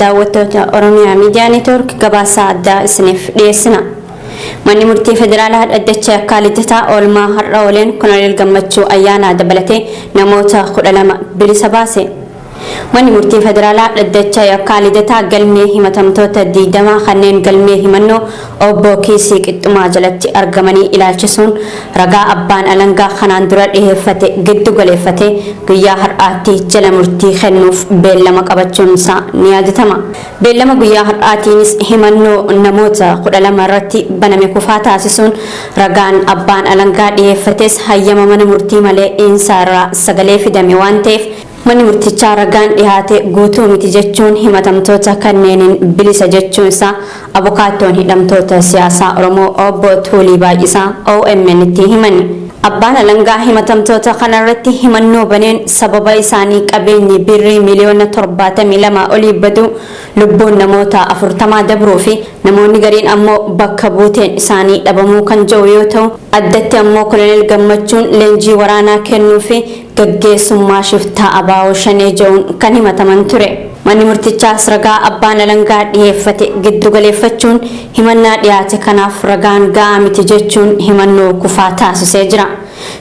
Daawwattoota Oromiyaa Miidiyaa Neetwoork, gabaasa addaa isiniif dhiyeessina. Manni murtii federaalaa dhaddacha yakkaa Lidataa oolmaa har'a ooleen Koloneel Gammachuu Ayyaanaa dabalatee namoota 12 bilisa baase. Manni murtii federaalaa dhaddacha yakkaa Lidataa galmee himatamtoota 20 kanneen galmee himannoo obbo Kiisii Qixxumaa jalatti argamanii ilaalchisuun ragaa abbaan alangaa kanaan dura dhiheeffate giddu galeeffatee guyyaa har'aatti jala murtii kennuuf beellama qabachuun isaa ni yaadatama. Beellama guyyaa har'aatiinis himannoo namoota 12 irratti baname kufaa taasisuun, ragaan abbaan alangaa dhiheeffates hayyama mana murtii malee Iinsaa irraa sagalee fidame waan ta'eef, manni murtichaa ragaan dhihaate guutuu miti jechuun himatamtoota kanneeniin bilisa jechuun isaa abukaattoon hidhamtoota siyaasaa Oromoo obbo Tuulii Baay'isaa OMN tti himani. Abbaan alangaa himatamtoota kanarratti himannoo baneen sababa isaanii qabeenyi birrii miliyoona 72 olii baduu, lubbuun namoota 40 dabruu fi namoonni gariin ammoo bakka buuteen isaanii dhabamuu kan jiru yoo ta'u, addatti ammoo Koloneel Gammachuun leenjii waraanaa kennuu fi gaggeessummaa shiftaa ABO Shanee jedhuun kan himataman ture. Manni murtichaas ragaa abbaan alangaa dhiheeffate giddu galeeffachuun himannaa dhiyaate kanaaf ragaan ga'aa miti jechuun himannoo kufaa taasisee jira.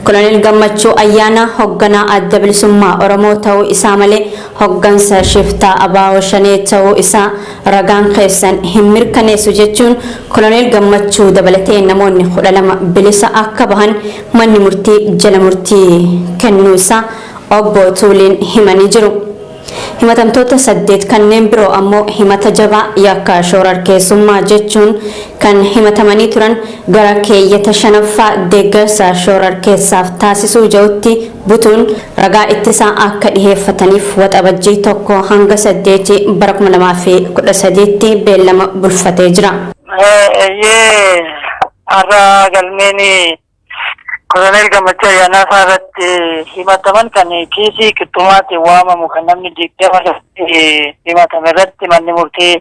Koloneel Gammachuu Ayyaanaa hoogganaa Adda Bilisummaa Oromoo ta'uu isaa malee hoggansa shiftaa ABO Shanee ta'uu isaa ragaan keessan hin mirkaneessu jechuun Koloneel Gammachuu dabalatee namoonni 12 bilisa akka bahan manni murtii jala murtii kennuu isaa obbo Tuuliin himanii jiru. Himatamtoota saddeet kanneen biroo ammoo himata jabaa yakka shoorarkeessummaa jechuun kan himatamanii turan gara keeyyata shanaffaa deeggarsa shoorarkeessaaf taasisuu jedhutti butuun ragaa ittisaa akka dhiheeffataniif Waxabajjii 1 hanga 8 bara 2013tti beellama bulfatee jira. Eeyyee, har'a galmeen Koloneel Gammachuu Ayyaanaa fa'aa irratti himataman kan Kiisii Qixxumaatiin waamamu, kan namni 20 irratti himatame irratti manni murtii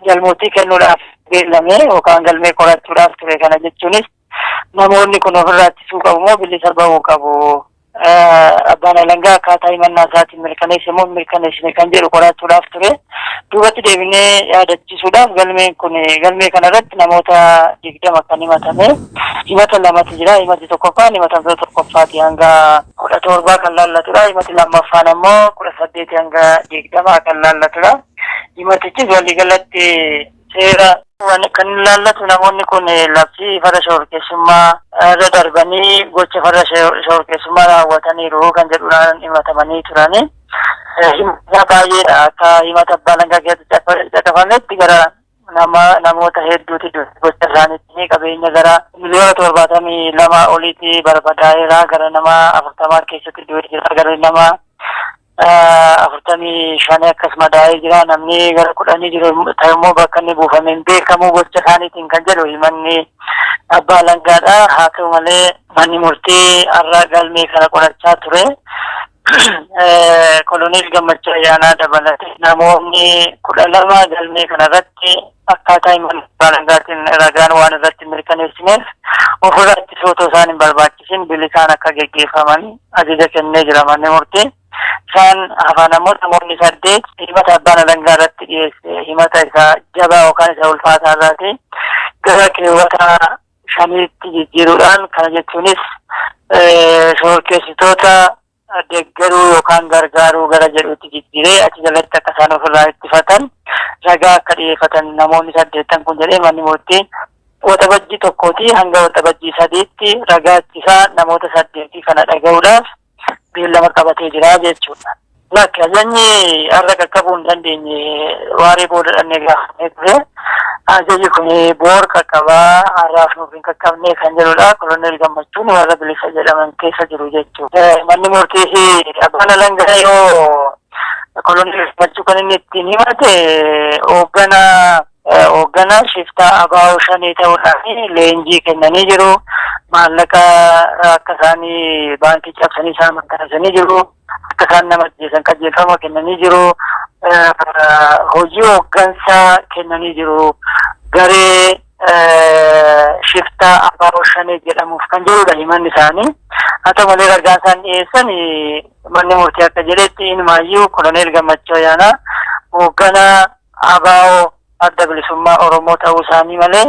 jalmurtii kennuudhaaf beellame yookaan galmee qorachuudhaaf ture. Kana jechuunis namoonni kun ofirraa ittisuu qabu moo bilisa bahuu qabu? Abbaan alangaa akkaataa himannaa isaatiin mirkaneesse moo mirkaneessine kan jedhu qorachuudhaaf ture. Duubatti deebinee yaadachiisuudhaaf, galmeen kun, galmee kanarratti namoota 20 kan himatame, himata lamatu jira. Himati tokkoffaan himatamtoota tokkoffaati hanga 17 kan laallatudha. Himati lammaffaan ammoo 18 hanga 20 kan laallatudha. Himatichis waliigalatti seera kan laallatu, namoonni kun labsii farra shororkeessummaa irra darbanii gocha farra shororkeessummaa raawwataniiru kan jedhuudhaan himatamanii turani. Himata baay'eedha. Akka himata abbaa alangaa keessatti caqafametti gara nama namoota hedduuti gocha isaaniitti qabeenya gara miliyoona 72 oliitti barbadaa'eera. Gara nama 40 keessatti du'ee jira. Gara nama 45 akkasuma daa'ee jira. Namni gara 10 jiru immoo bakka inni buufame hin beekamu gocha isaaniitiin kan jedhu himanni abbaa alangaadha. Haa ta'u malee, manni murtii har'a galmee kana qorachaa ture. Koloneel Gammachuu Ayyaanaa dabalate namoonni 12 galmee kanarratti akkaataa himanni abbaa alangaatiin ragaan waan irratti mirkaneessineef ofirraa ittisuu otoo isaan hin barbaachisin bilisaan akka geggeeffaman ajaja kennee jira manni murtii. Isaan hafan ammoo namoonni saddeet himata abbaan alangaa irratti dhiyeesse, himata isa jabaa yookaan isa ulfaataa irraati gara keewwata shaniitti jijjiiruudhaan, kana jechuunis shororkeessitoota deeggaruu yookaan gargaaruu gara jedhutti jijjiiree, achi jalatti akka isaan ofirraa ittifatan ragaa akka dhiyeeffatan namoonni saddeettan kun jedhee manni murtii Waxabajjii 1tii hanga Waxabajjii 3tti ragaa ittisaa namoota saddeetii kana dhaga'uudhaaf beellama qabatee jira jechuudha. Lakki, ajajni har'a qaqqabuu hin dandeenye. Waaree booda dhannee gaafannee ture. Ajajni kun boor qaqqabaa, har'aaf nuuf hin qaqqabne kan jedhudha. Koloneel Gammachuun warra bilisa jedhaman keessa jiru jechuudha. Manni murtii fi abbaan alangaa yoo Koloneel Gammachuu kan inni ittiin himate hoogganaa shiftaa ABO Shanee ta'uudhaan leenjii kennanii jiru. Maallaqa akka isaanii baankii cabsanii isaan maxxansanii jiru. Akka isaan nama ajjeesan qajeelfama kennanii jiru. Hojii hooggansaa kennanii jiru. Garee shiftaa ABO Shanee jedhamuuf kan jedhudha himanni isaanii. Haa ta'u malee ragaa isaan dhiyeessan manni murtii akka jedhetti inumaayyuu Koloneel Gammachuu Ayyaanaa hoogganaa ABO Adda Bilisummaa Oromoo ta'uu isaanii malee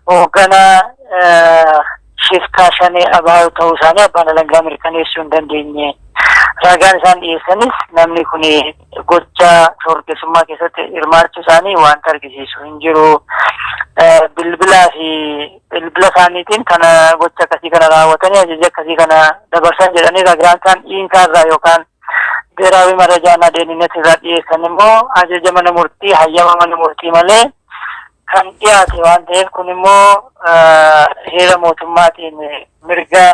hoogganaa shiftaa shanee ABO ta'uu isaanii abbaan alangaa mirkaneessuu hin dandeenye. Ragaan isaan dhiyeessanis namni kun gocha shororkeessummaa keessatti hirmaachuu isaanii wanta argisiisu hin jiru. Bilbilaa fi bilbila isaaniitiin kana gocha akkasii kana raawwatanii ajaja akkasii kana dabarsan jedhanii ragaan isaan dhiinsaa irraa yookaan ብሔራዊ መረጃና ደህንነት irraa dhiyeessan immoo ajaja mana murtii, hayyama mana murtii malee kan dhiyaate waan ta'eef, kun immoo heera mootummaatiin mirga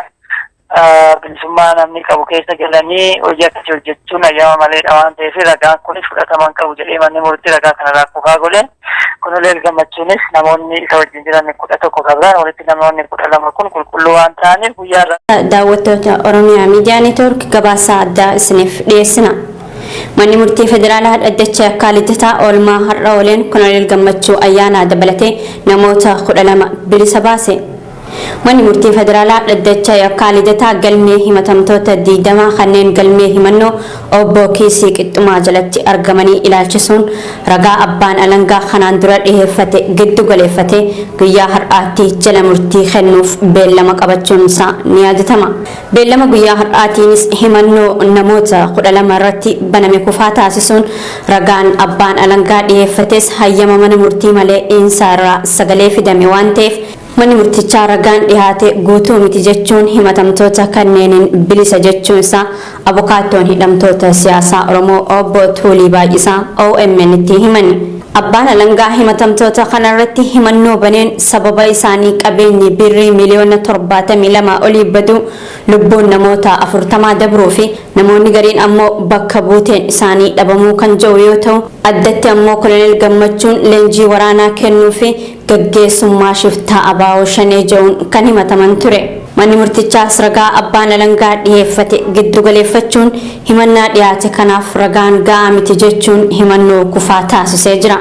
bilisummaa namni qabu keessa galanii hojii akkasii hojjechuun hayyama maleedha waan ta'eef, ragaan kunis fudhatama hin qabu jedhee manni murtii ragaa kanarraa kufaa godhe. Koloneel Gammachuunis namoonni isa wajjin jiran 11 kan biraan walitti namoonni 12 kun qulqulluu waan ta'aniif guyyaa irraa. Daawwattoota Oromiyaa Miidiyaa Neetwoork, gabaasaa addaa isiniif dhiyeessina. Manni murtii federaalaa dhaddacha yakkaa Lidataa oolmaa har'a ooleen Koloneel Gammachuu Ayyaanaa dabalatee namoota 12 bilisa baase. Manni murtii federaalaa dhaddacha yakkaa Lidataa galmee himatamtoota 20 kanneen galmee himannoo obbo Kiisii Qixxumaa jalatti argamanii ilaalchisuun ragaa abbaan alangaa kanaan dura dhiheeffate giddu galeeffate guyyaa har'aatti jala murtii kennuuf beellama qabachuun isaa ni yaadatama. Beellama guyyaa har'aatiinis himannoo namoota 12 irratti baname kufaa taasisuun, ragaan abbaan alangaa dhiheeffates hayyama mana murtii malee dhiinsaa irraa sagalee fidame waan ta'eef, manni murtichaa ragaan dhihaate guutuu miti jechuun himatamtoota kanneeniin bilisa jechuun isaa abukaattoon hidhamtoota siyaasaa Oromoo obbo Tuulii Baay'isaa OMN itti himan. Abbaan alangaa himatamtoota kanarratti himannoo baneen sababa isaanii qabeenyi birrii miliyoona 72 olii baduu, lubbuun namoota 40 dabruu fi namoonni gariin ammoo bakka buuteen isaanii dhabamuu kan jiru yoo ta'u, addatti ammoo Koloneel Gammachuun leenjii waraanaa kennuu fi gaggeessummaa shiftaa ABO Shanee jedhuun kan himataman ture. Manni murtichaas ragaa abbaan alangaa dhiheeffate giddu galeeffachuun himannaa dhiyaate kanaaf ragaan ga'aa miti jechuun himannoo kufaa taasisee jira.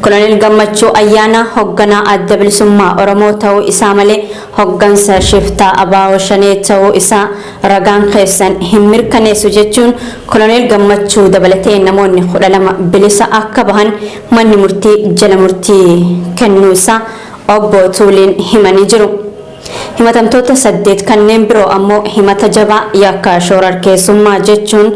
Koloneel Gammachuu Ayyaanaa hoogganaa Adda Bilisummaa Oromoo ta'uu isaa malee hooggansa shiftaa ABO Shanee ta'uu isaa ragaan keessan hin mirkaneessu jechuun Koloneel Gammachuu dabalatee namoonni 12 bilisa akka bahan manni murtii jala murtii kennuu isaa obbo Tuuliin himanii jiru. Himatamtoota saddeet kanneen biroo ammoo himata jabaa yakka shororkeessummaa jechuun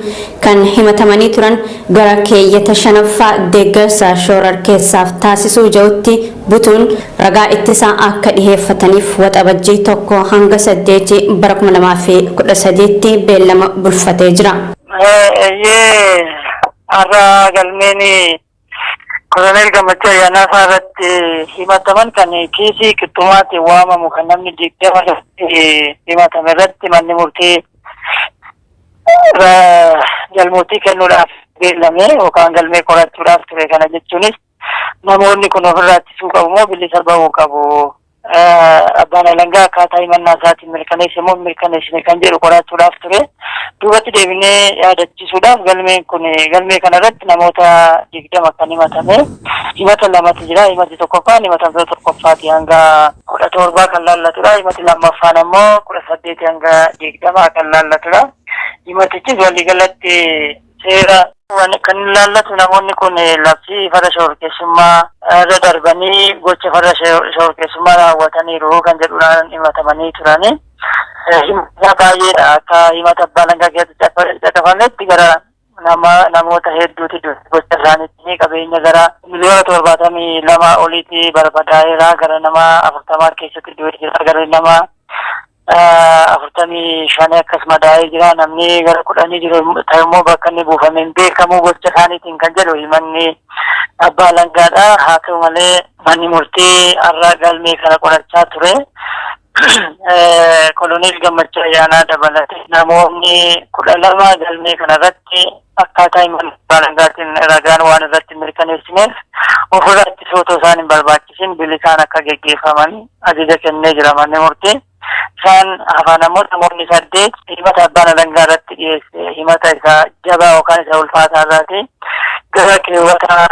kan himatamanii turan gara keeyyata shanaffaa deeggarsa shororkeessaaf taasisuu jedhutti butuun ragaa ittisaa akka dhiheeffataniif Waxabajjii 1 hanga 8 bara 2013tti beellama bulfatee jira. Eeyyee, har'a galmeen Koloneel Gammachuu Ayyaanaa fa'aa irratti himataman kan Kiisii Qixxumaatiin waamamu kan namni 20 irratti himatame irratti manni murtii jalmurtii kennuudhaaf beellame yookaan galmee qorachuudhaaf ture. Kana jechuunis namoonni kun ofirraa ittisuu qabu moo bilisa bahuu qabu? Abbaan alangaa akkaataa himannaa isaatiin mirkaneesse moo mirkaneessine kan jedhu qorachuudhaaf ture. Duubatti deebinee yaadachiisuudhaaf, galmeen kun galmee kanarratti namoota 20 kan himatame, himata lamatu jira. Himati tokkoffaan himatamtoota tokkoffaati hanga 17 kan laallatudha. Himati lammaffaan ammoo 18 hanga 20 kan laallatudha. Himatichis waliigalatti seera kan laallatu, namoonni kun labsii farra shororkeessummaa irra darbanii gocha farra shororkeessummaa raawwataniiru kan jedhuudhaan himatamanii turani. Himata baay'eedha. Akka himata abbaa alangaa keessatti caqafametti gara nama namoota hedduuti gocha isaaniitti, qabeenya gara miliyoona 72 oliitti barbadaa'eera, gara nama 40 keessatti du'ee jira, gara nama 45 akkasuma daa'ee jira, namni gara 10 jiru immoo bakka inni buufame hin beekamu gocha isaaniitiin kan jedhu himanni abbaa alangaadha. Haa ta'u malee manni murtii har'a galmee kana qorachaa ture. Koloneel Gammachuu Ayyaanaa dabalate namoonni 12 galmee kanarratti akkaataa himanni abbaa alangaatiin ragaan waan irratti mirkaneessineef ofirraa ittisuu otoo isaan hin barbaachisin bilisaan akka geggeeffaman ajaja kennee jira manni murtii. Isaan hafan ammoo namoonni saddeet himata abbaan alangaa irratti dhiyeesse, himata isa jabaa yookaan isa ulfaataa irraati gara keewwata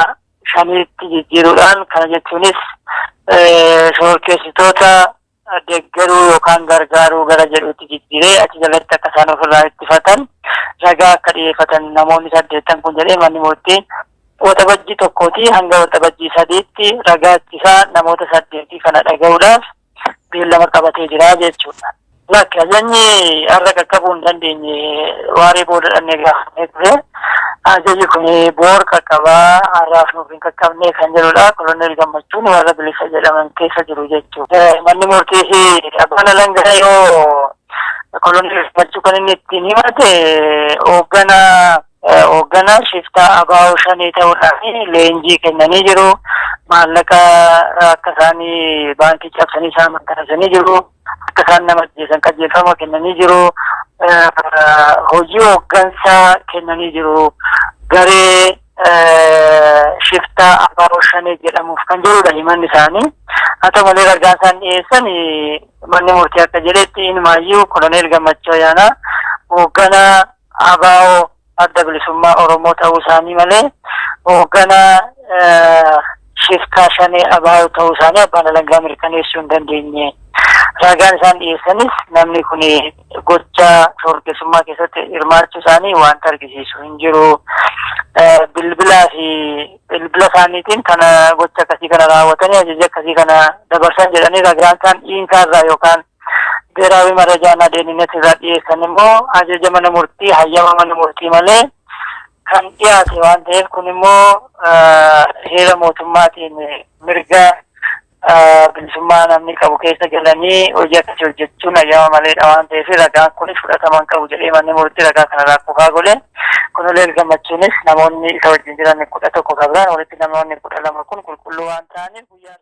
shaniitti jijjiiruudhaan, kana jechuunis shororkeessitoota deeggaruu yookaan gargaaruu gara jedhutti jijjiiree achi jalatti akka isaan ofirraa ittifatan ragaa akka dhiyeeffatan namoonni 8 kun jedhee manni murtii Waxabajjii 1tii hanga Waxabajjii 3tti ragaa ittisaa namoota 8 kana dhaga'uudhaaf beellama qabatee jira jechuudha. Lakki, ajajni har'a qaqqabuu hin dandeenye. Waaree booda dhannee gaafannee ture. Ajaji kun boor qaqqabaa, har'aaf nuuf hin qaqqabne kan jedhudha. Koloneel Gammachuun warra bilisa jedhaman keessa jiru jechuudha. Manni murtii fi abbaan alangaa yoo Koloneel Gammachuu kan inni ittiin himate hoogganaa shiftaa ABO Shanee ta'uudhaan leenjii kennanii jiru. Maallaqa akka isaan baankii cabsanii isaan maxxansanii jiru. Akka isaan nama ajjeesan qajeelfama kennanii jiru. Hojii hooggansaa kennanii jiru. Garee shiftaa ABO Shanee jedhamuuf kan jedhudha himanni isaanii. Haa ta'u malee, ragaa isaan dhiyeessan manni murtii akka jedhetti inumaayyuu Koloneel Gammachuu Ayyaanaa hoogganaa ABO, Adda Bilisummaa Oromoo ta'uu isaanii malee hoogganaa shiftaa Shanee ABO ta'uu isaanii abbaan alangaa mirkaneessuu hin dandeenye. Ragaan isaan dhiyeessanis namni kun gocha shororkeessummaa keessatti hirmaachuu isaanii wanta argisiisu hin jiru. Bilbilaa fi bilbila isaaniitiin kana gocha akkasii kana raawwatanii ajaja akkasii kana dabarsan jedhanii ragaan isaan dhiinsaa irraa yookaan ብሔራዊ መረጃና ደህንነት irraa dhiyeessan immoo ajaja mana murtii, hayyama mana murtii malee kan dhiyaate waan ta'eef, kun immoo heera mootummaatiin mirga bilisummaa namni qabu keessa galanii hojii akkasii hojjechuun hayyama maleedha waan ta'eef, ragaan kunis fudhatama hin qabu jedhee manni murtii ragaa kanarraa kufaa godhe. Koloneel Gammachuunis namoonni isa wajjin jiran 11 kan biraan walitti namoonni 12 kun qulqulluu waan ta'aniif guyyaa